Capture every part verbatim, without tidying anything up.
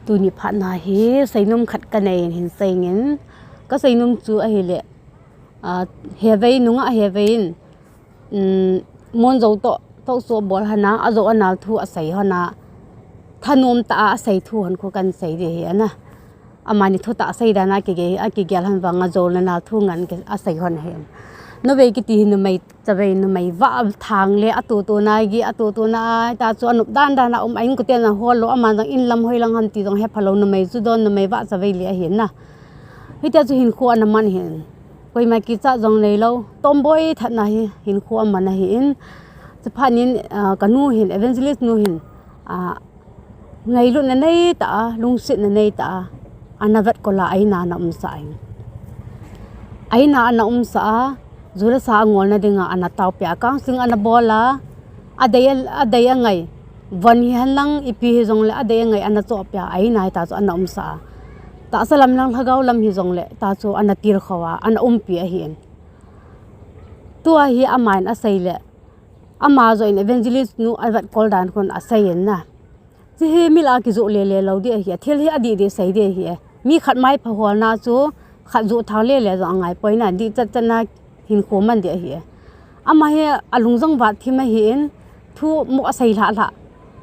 Tuni phat na hi seinom khat kanei in hin seingin, kaseinom chu ahile, ah, hevei nunga hevei in, um, Monjo toh, toh so bol hana, ajo anal thu asei hana, thanom tah a asei thu hon khu kan sei di hi ana. Amani thutah sei dan a kigel, akigel hon vang ajo le anal thu ngen asei hon hi. Nuvei kiti hi numei chavei numei vah thang le atutu na gi, atutu na a, ta chu anop dan dan a um a, in kuten ahol lou, aman jong in lam hoi lang ham ti jong hepha lou, numei chu don, numei vah chavei le ahin na. Hitia chu hinkho ana man hin. Koima kicha jong nei lou, tomboy that na hi hinkho aman ahin. Chuphat nin, ah, kanu hin, Evangelist nu hin, ah, ngailutna nei tah a, lungsetna nei tah a, ana vetkol a, a-in a ana umsah in. A-in a ana umsah a, ju le sa angolna dinga ana taopeh a, counseling ana bol a, adei a, adei angai. Von hihen lang ipi hijongle adei angai ana chohpeh a, a-in a hita chu ana umsah a. Tahsa lam lang lhagao lam hijongle, ta chu ana tilkhou a, ana umpi ahin. Tua hi aman asei le, ama joh in Evangelist nu avetkol dan khun asei in na. Chi hi mi lah a kijoh lele lou di ahi, thil hi adih dih sei di ahi. Mi khat maipha holna chu khat joh thang lele jong angai poi na, dih chat chat na hinkho man di ahi. Ama hi alung jong vat thim ahin, thu mo asei lhah lhah.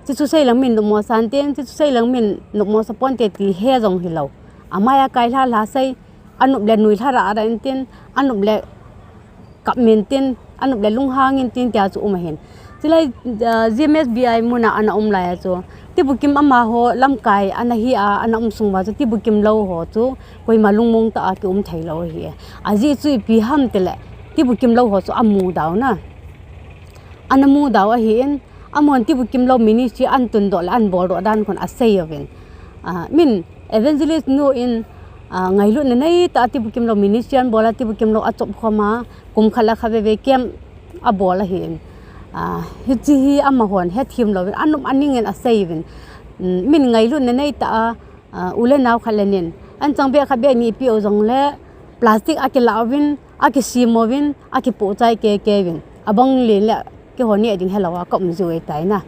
Chi chu sei lang min nopmo san tin, chi chu sei lang min nopmo sa ponte ti he jong hilou. Amai a kai lhah lhah sei, anop le nui lhah rah rah in tin, anop le kap min tin, anop le lunghang in tin tia chu um ahin. Chulai, ah, G M S B I mun a ana um lai a chu, Tibukim amaho lamkai ana hi a, ana um sung uva chu, Tibukim lou ho chu, koima lungmong tah a kium thei lou ahi. Ajeh chu ipi ham tile, Tibukim lou ho chu amu dau na. Ana mu dau ahin, amahon Tibukim lou ministry ana tundoh le ana boldoh dan khun asei uvin. Ah, min Evangelist nu in, ah, ngailutna nei tah a Tibukim lou ministry ana bol a, Tibukim lou achop khom a, kum khat le khat veve camp abol ahin. Ah, hichi hi amahon hethem louvin, anop aning in asei uvin. Mm, min ngailutna nei tah a, ah, u le nao khat le nin, anchang beh khat beh ni peh u jongle, plastic akilah uvin, akisem uvin, akipoh chai keke uvin. Abang len le, keiho neh ding helou a, ka um jiu ahitai na.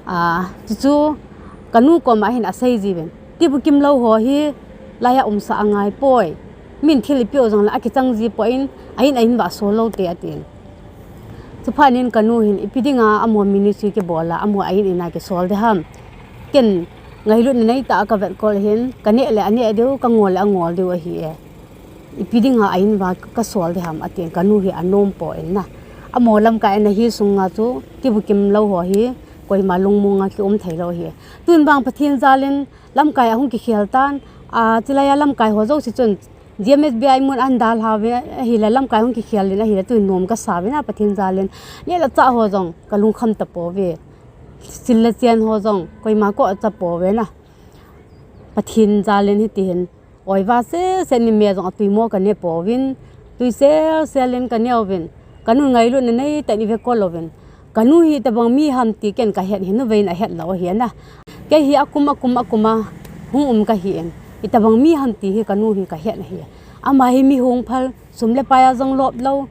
Ah, chuchu, kanu koma hin asei jiuvin. Tibukim lou ho hi, laiya umsah angai poi. Min thil ipeh u jongle, akichang ji poi in, a-in a-in va sol lou te atin. Chuphat nin kanu hin ipi dinga amaho ministry kibol a, amaho a-in in a kisol di ham. Ken ngailutna nei tah a kavetkol hin, kaneh le aneh diu, kangol le angol diu ahi e. Ipi dinga a-in va kasol di ham atin kanu hi anom poi in na. Amaho lamkai ana hi sunga chu, Tibukim lou ho hi, koima lungmong a kium thei lou ahi. Tun vang Pathen jal in, lamkai ahung kikhel tan, ah, chulai a lamkai ho jouse chun, G M S B I mun ana dalha uve ahile, lamkai hung kikhel in ahile, tun nom kasa uve na Pathen jal in. Neh le chah ho jong, kalungkham tapouve. Sil le chen ho jong, koima kocha pouve na. Pathen jal in hiti hin. Oi va sese ni me jong atui mo kane pouvin. Tui sel sel in kane uvin. Kanu ngailutna nei tah in ive kol uvin. Kanu hi itobang mi ham ti ken kahet hi, nuvei in ahet lou ahi na. Kei hi akum, akum, akum a hung um kahi in. Itobang mi ham ti hi kanu hi kahet ahi. Ama hi mi hung phal, sum le pai a jong lop lou.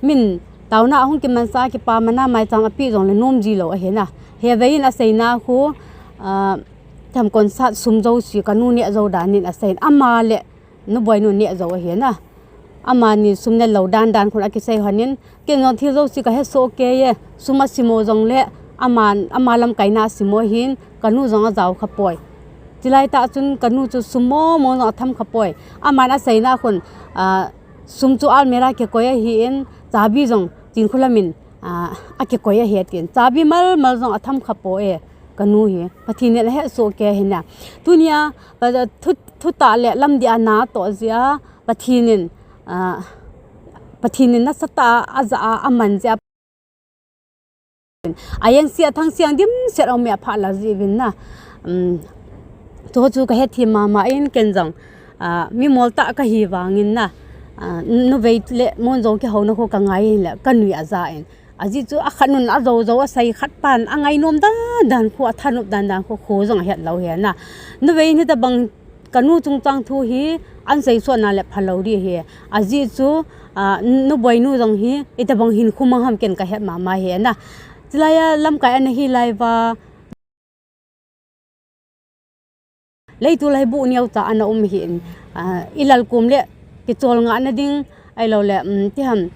Min taona ahung kimansa a kipamana maicham api jongle nom ji lou ahi na. Hevei in aseina khu, ah, tham concert sum jouse kanu neh jou dan in asei in. Ama le Nuboi nu neh jou ahi na. Amani sum ne lou dan dan khun akisei hon in, ken jong thil jouse kahet soh kei e, sum asim u jongle, ama, ama lamkaina asim u ahin, kanu jong ajao kha poi. Chulai tah chun kanu chu sum mong mong jong atham kha poi. Aman aseina khun, ah, sum chu almirah a kikoi ahin, chabi jong Chinkholam in, ah, akikoi ahi atin. Chabi mal mal jong atham kha poi, kanu hi. Pathen in ahet soh kei ahi na. Tunia, pa, thu, thutah le lamdih a natoh jeh a, Pathen in, ah, Pathen in nasatah a, ajah a, aman jeh a. Ayengse athangse dimset a um e apha la jeh uvin na. Um, chu chu kahethem mama in ken jong, ah, mi mol tah kahi vangin na. Ah, nuvei le Monjo kihouna khu kangai in le kanui aja in. Ajeh chu akhat nun ajou jou asei khat pan angainom dan dan khu athanop dan dan khu khu jong ahet lou ahi na. Nuvei in hitobang kanu chungchang thu hi ana sei suh na le phalou di ahi. Ajeh chu, ah, Nuboi nu jong hi itobang hinkho mang ham ken kahet mama ahi na. Chulai a lamkai ana hi lai uva. Leitul a hi buh neo cha ana um hi in, ah, i lal kom le kichol ngah na ding, ahilou le, um, ti ham,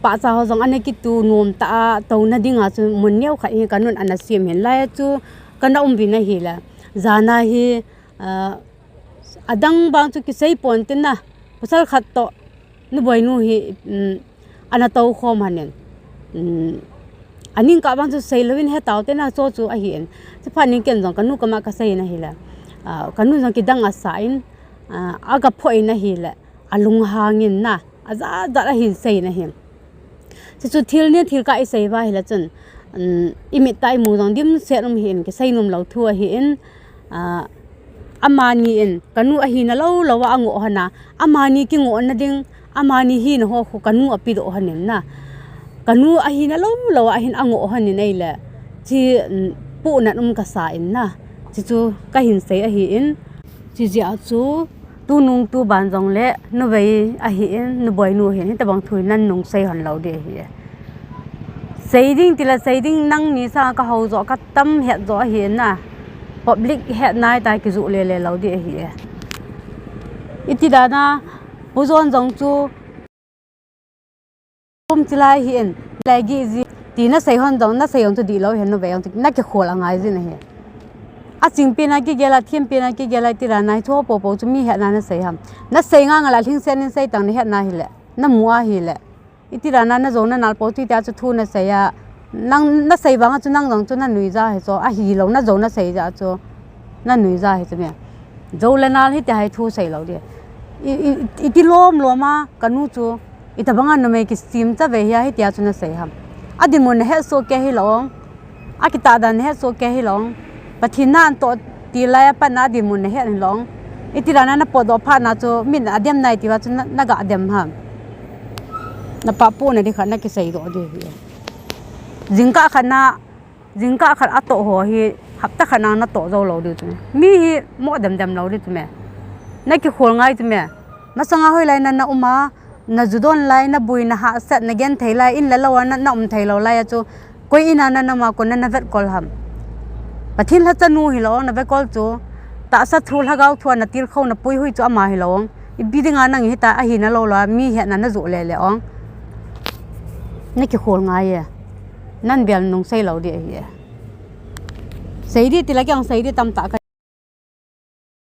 pahcha ho jong ana kitu nom ta a tou na ding a chu mun neo khat hi ka nun ana sem hin lai chu kana um vin ahi le. Jan a hi, ah, adang bang chu kisei pon tin na, pasal khat toh, nu boinu hi, um, ana tou khom hanin. Um, aning kah bang chu sei louvin he tau te na cho chu ahi in. Chuphat nin ken jong ka nu kama ka sei na hi le. Ah, ka nu jong kidang asa in, ah, aga pho in ahi le. Alung hangin na. Ajat jat ahin sei na hi. Chu chu thil ni thil kah i sei va hi le chun. Um, i mit a i mu jong dimset um hi in kisei nom lou thu ahi in. Ah, amani in, ka nu ahina lou lou a angoh hon a, amani kingoh na ding, amani hina ho khu ka nu apedoh hon in na. Ka nu ahina lou lou a hin angoh hon in ei le, chi, um, puhnat um kasa in na. Chi chu ka hin sei ahi in, chi jeh a chu, tunung tuban jong le, nu vei ahi in, nu boinu hin, hitabang thu hi nan nung sei hon lou di ahi e. Sei ding ti le sei ding nangni sanga ka hou jo ka tam het jo ahi na. Public het nai ta kijuh le le lou di ahi e. Iti dan a, Pu John jong chu, um, chilai hi in, lai gi ji, ti na sei hon jong, na sei jong chu di lou hen nu vei jong chu, na kikhol angai jin ahi. Aching pen a kigel a, thim pen a kigel a, iti dan a hi thu popo chu mi het na na sei ham. Na sei nga nga la lhingset nin sei tang na het na hi le, na mu ahi le. Iti dan a na jong na nal po ti tia chu thu na sei a. Nang na sei vang a chu nang jong chu na nui ja hi chu. Ahi lou na jong na sei ja chu. Na nui ja hi chu me. Jo le nal hi tia hi thu sei lou di. I, i, iti lom lom a ka nu chu. Itabang a numei kisim cha ve hi a hi tia chu na sei ham. Adinmun na het soh kei hi lou. Akitah dan na het soh kei hi lou. Pathen na an toh ti lai a pat na adinmun na het hi lou. Iti dan a na potdoh phat na chu min adem nai ti va chu na, na ga dem ham. Na pa pu na di khat na kisei doh di hi. Jingkah khat na, jingkah khat a toh ho hi hapta khat na na toh jou lou di chu me. Mi hi mo dem dem lou di chu me. Na kikhol ngai chu me. Masanga hoilai na na um a, na ju don lai, na bui, na hahsat, na genthei lai, in le lou a na, na um thei lou lai a chu, koi in a na, na ma kon na, na vetkol ham. Pathen lhacha nu hi lou, na vetkol chu, tahsa thu lhagao thu a na tilkhou na puihui chu ama hi lou. Ipi ding a nang hi ta ahina lou lou a, mi het na na juh le le ong. Na kikhol ngai e. Nan bel nung sei lou di ahi e. Sei di ti la kiang sei di tam ta ka